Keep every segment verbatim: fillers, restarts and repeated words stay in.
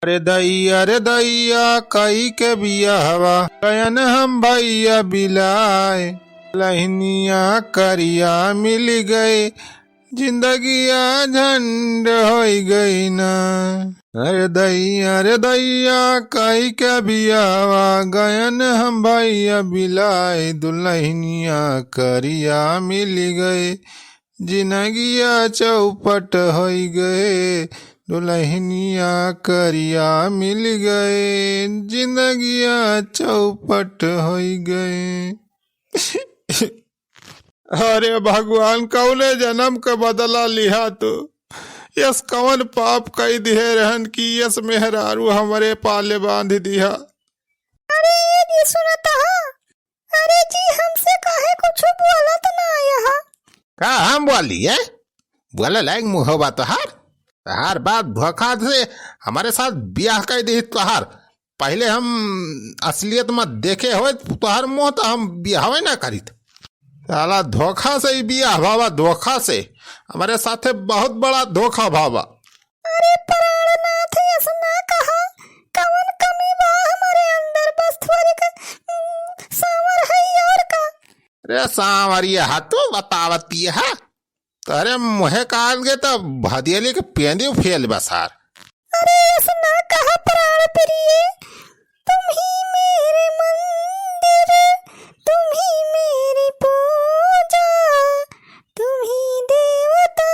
अरे दैया रे दैया, कई के बियाहवा गयन हम भैया बिलाए, दुलहिनिया करिया मिल गए, जिंदगिया झंड होई गई ना। अरे दैया रे दैया, कई के बियाहवा गयन हम भैया बिलाए, दुलहिनिया करिया मिल गए, जिनगिया चौपट होई गए, दुलहिनिया करिया मिल गए, जिनगिया चौपट होई गए। अरे भगवान, कौने जन्म के बदला लिहा तू? यस कौन पाप कई दिहे रहन कि यस मेहरारू हमरे पाले बांध दिहा? अरे ये जी सुनत हा, अरे जी, हमसे काहे कुछ बोलत ना आया हा? का हम बोली है? बोले लायक मुँह बा तोहार? तोहार बात धोखा से हमरे साथ बियाह कर दी तोहार। पहिले हम असलियत में देखे होइत तोहार मुँह तो हम बियाहवे ना करीत। साला धोखा से ही बियाह भावा, धोखा से। हमरे साथे बहुत बड़ा धोखा भावा। अरे प्राणनाथ, ऐसा ना कहा, कौन कमी बा हमारे अंदर? बस थोड़ी क, उम, सांवर है और का। अरे सांवरिया हा तू बतावती है, तोहरे मुँहे काल के तो भदियली के पेंदी फेल बा सार। अरे ऐसा ना कहा प्राण प्रिय, तुम ही मेरे मंदिर, तुम ही मेरी पूजा, तुम ही देवता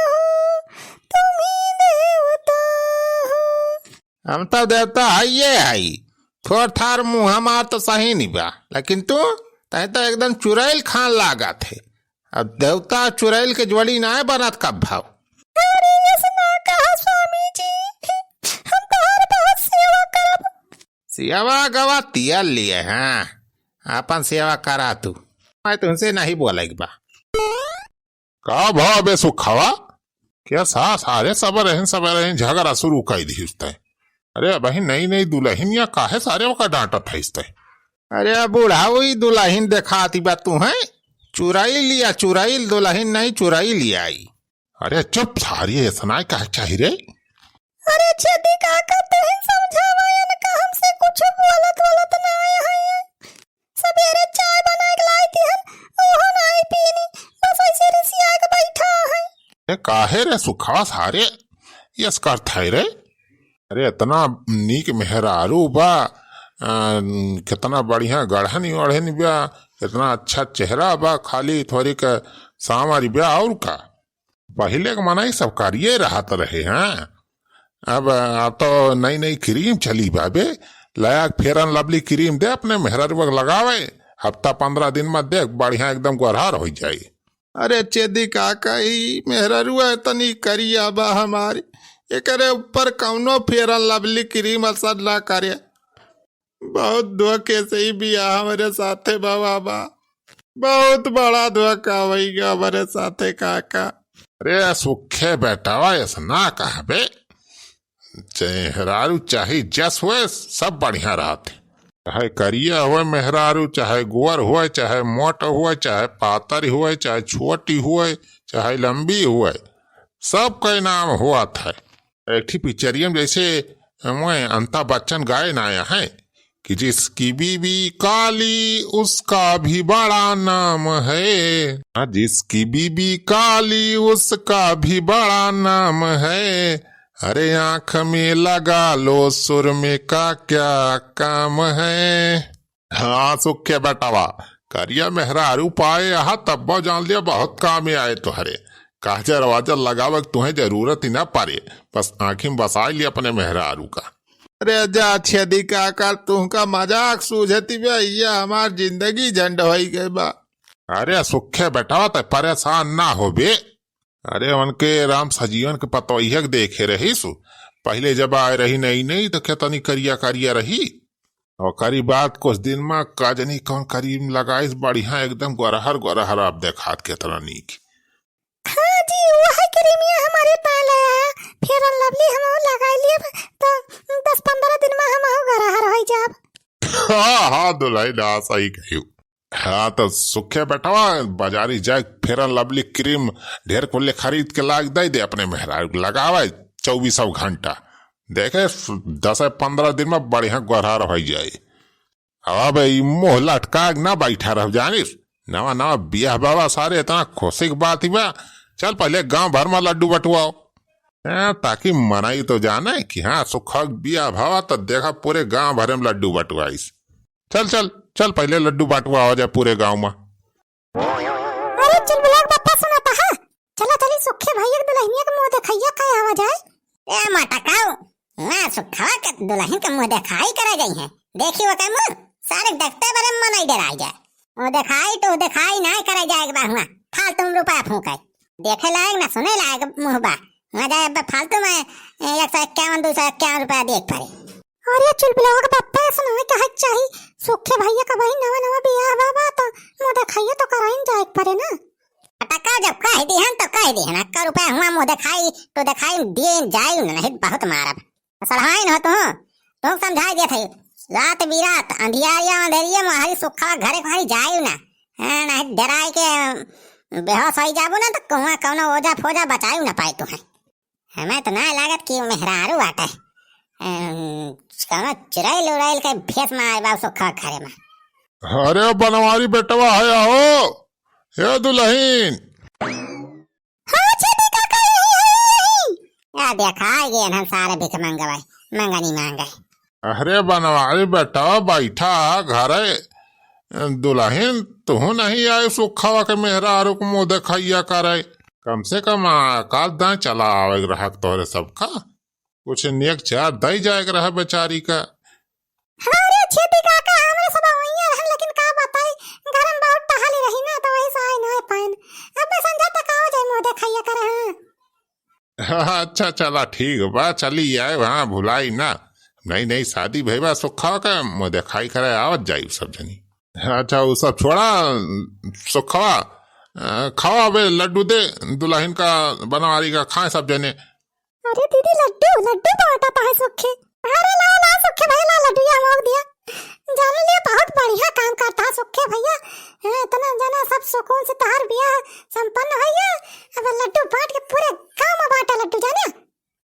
हो, तुम ही देवता हो। हम तो देवता हइये हई, थोर थार मुँह हमार तो सही नहीं बा, लेकिन तू, तै तो एकदम चुड़ैल खान लागत है। अब देवता चुड़ैल के जोड़ी नाय बनत कब भाव। अरे ऐसे ना कहा स्वामी जी, हम तोहार बहुत सेवा करब। सेवा गवा तिया लिए, हाँ, अपन सेवा करा तू, मैं तुमसे नहीं बोले बा। का भाव बे सुखवा? क्या सा सारे सब रहन, सब रहन झगड़ा शुरू कर दी उसते। अरे अबही नई नई दुलहिनिया काहे सारे ओका डांटत है इसते? अरे बुढ़ाऊ, ई दुलहिन देखाती बा तू हैं? चुड़ैल लिया, चुड़ैल, दुलहिन नहीं, चुड़ैल लिया आई। अरे चुप सारी, ऐसा ना कहे चाही रे। अरे छेदी काका, तू ही समझावा इनका, हमसे कुछ बोलत वोलत ना आए हैं। सबेरे चाय बनाए के लाई थी हम, ओहो नाई पीनी, बस ऐसे रिसिया के बैठा है। ए, काहे रे सुखवा सारे, यस करत है रे? अरे, इतना नीक मेहरारू बा, अ, कितना बढ़िया गढ़न ओढ़न बा, इतना अच्छा चेहरा बा, खाली थोड़ी के सांवर बा, और का? पहिले के मनई सब करिए रहत रहे, हाँ? अब, अब तो नई नई क्रीम चली बा बे, लाया Fair and Lovely क्रीम दे अपने मेहररुआ के लगावे, हफ्ता पंद्रह दिन में देख बढ़िया एकदम गोरहर हो जाई। अरे चेदी काका, ई मेहररुआ तनी करिया बा हमारी, एकरे ऊपर कौनो Fair and Lovely क्रीम असर ना करे। बहुत धोखे से ही बियाह हमरे साथे बा बाबा, बहुत बड़ा धोखा होइगा हमरे साथे काका। अरे सुखे बेटावा, ऐसा ना कहबे, मेहरारू चाहे जस होए, सब बढ़िया रहत है। चाहे करिया होए मेहरारू, चाहे गोर होए, चाहे मोट होए, चाहे पातर होए, चाहे छोटी होए, चाहे लंबी होए, सब का नाम होत है। एक ठी पिक्चरिया में जैसे मैं अमिताभ बच्चन गाए ना आया है कि जिसकी बीबी काली उसका भी बड़ा नाम है, हाँ, जिसकी बीबी काली उसका भी बड़ा नाम है, अरे आँख में लगा लो सुरमे का क्या काम है। हाँ, सुखे बेटावा, करिया मेहरारू पाए अहा तब्बो जान लिया बहुत कामे आए तोहरे। काजर वाजर लगावे के तुहें जरूरत ही ना पड़े, बस आँखी में बसाई लिया अपने मेहरारू का। अरे जा छेदी काका, तुहका मजाक सूझती बे, या हमार जिंदगी झंड होई गई बा। अरे सुखे बेटावा, ते परेशान ना होबे। अरे उनके राम सजीवन के पतोहिया के देखे रहीस, पहिले जब आए रही नई नई तो केतनी करिया करिया रही। ओकरी बाद कुछ दिन में का जनी कौन क्रीम लगाइस, बढ़िया एकदम गोरहर गोरहर आप देखात केतना नीक। हाँ जी, वह क्रीमिया हमारे पाले है, Fair and Lovely हम लगा लिए तो दस पंद्रह दिन में हम गोरहर हो जाब। हाँ, हाँ, दुलहिन, हाँ, सही कहियो। हाँ, तो सुखे बेटवा, बाजारी जाए, Fair and Lovely क्रीम ढेर कुल्ले खरीद के लाग दे दे अपने मेहरारू के, लगावे चौबीसों घंटा। देखे, दस पन्द्रह दिन में बढ़िया गोहरार होइ जाए। अब ई मुँह लटका के ना बैठा रह जानिस। नवा नवा बियाह बाबा सारे, इतना खुशी के बात ही बा। चल पहिले गाँव भर में लड्डू बटुआओ। ए, ताकि मनई तो जाने कि हाँ, सुखवा के बियाह भवा तो देखा पूरे गाँव भरे में लड्डू बटुआइस। चल, चल, चल पहिले लड्डू बटुआवा जाए पूरे गाँव में। अरे चुलबुला के बप्पा सुनाता है, चला चली सुखे भैया के दुल्हनिया के मुँह देखैया खाए आवा जाए। ए मटकाऊ, ना सुखवा के दुल्हन के मुँह देखाई करे जाई है। देखी वो के मुँह, सारे देखते बरे मनई डेराई जाए। मुँह देखाई तो देखाई ना करे जाए के बा हुआ, फालतू में रुपया फूंके। देखे लायक ना सुने लायक मुँह बा। हुआ जाए अब फालतू में एक सौ इक्यावन, दो सौ इक्यावन रुपया देख पड़े। अरे चुलबुलावा के बप्पा, ऐसा ना कहे के चाही। सुखे भैया का बहिन नवा नवा बियाह बा, बा तो मुँह देखाइए तो कराइन जाए के पड़े ना। अटका जब कह दिहन तो कह दिहन, अक्का रुपया हुआ मुँह देखाई तो देखाई दिए जाई न, नहीं बहुत मारब। सड़हाइन हो तू, तू समझाई देत है। रात बिरात अंधियारिया अंधेरिया में हरी सुखा घरे को हरी जाई ना। हाँ, नहीं डराई के बेहोश हो जाबू ना तो कौनो कौनो ओजा फोजा बचाई ना पाए तू है। हमें तो ना लागत कि मेहरारू बाटे। अम, कौनो चुड़ैल उड़ैल के भेष में आए बा सुखा घरे में। अरे बनवारी बेटवा है हो, हे दुल्हन। हाँ छेदी काका, यही है, यही। या देखा ये इन्हन सारे भिख मंगवाए, मंगनी मांगे। अरे बनवारी बेटवा बैठा घरे, दुल्हन तू नहीं आए सुखवा के मेहरारू को मुँह देखैया करे। कम से कम आ, काल दाएं चला आवे के रहक तोहरे सबका। कुछ नेक चार दई जाए के रहा बेचारी का। हाँ रे छेदी काका, हमरे सब वहीं रहन, लेकिन का बताई, घर में बहुत टहली रही ना, तो वही से आए ना पाएन। अब संझा तक आओ जाए मुँह देखैया करे। हाँ। अच्छा चला ठीक बा, चली आए वहाँ भुलाई ना। नई नई शादी भई बा सुखवा का, मुँह देखाई करे आवत जाई सब जनी। अच्छा वो सब छोड़ा, सुखवा अ, खावा बे लड्डू दे, दुल्हन का बनवारी का खाए सब जने। अरे दीदी लड्डू, लड्डू बांटत है सुखे। अरे ला ला सुखे भाई ला लड्डू ये हम दिया। जान लिया बहुत बढ़िया काम करता है सुखे भैया। हाँ, इतना जना सब सुकून से तहार बियाह संपन्न हो गया। अब लड्डू बांट के पूरे गांव में बांटा लड्डू जाने।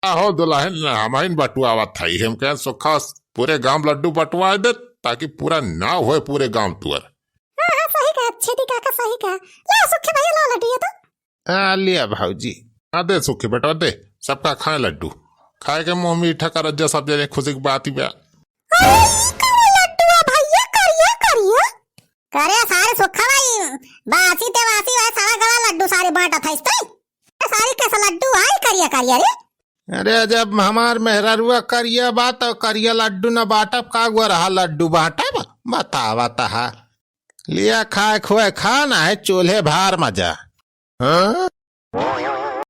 आहो दुल्हन हमाइन बटुआवत है, हम कहें सुखा पूरे गांव लड्डू बटुआ दे ताकि पूरा नाव होए पूरे गांव तुअर। हाँ हाँ सही कहा, छेदी काका सही कहा। ला सुखे भैया ला लड्डू ये तो। आ, लिया भौजी। हाँ, दे सुखी बेटवा, दे। सबका खाए लड्डू। खाए के मुँह मीठा करत जा सब जने, खुशी की बात ही बा। अरे, ई कौन लड्डू है भैया? करिया, करिया। करे सारे सुखा भाई, बासी ते बासी है, सारा गला लड्डू सारे बांटत है इस तरह। सारे कैसा लड्डू है करिया, करिया रे? अरे, जब हमार मेहररुआ करिया बा, तो करिया लड्डू न बांटब, का गोरहा लड्डू बांटब? बतावा तहा। लिया खाए खुए खा, ना है चूल्हे भार मजा। हाँ?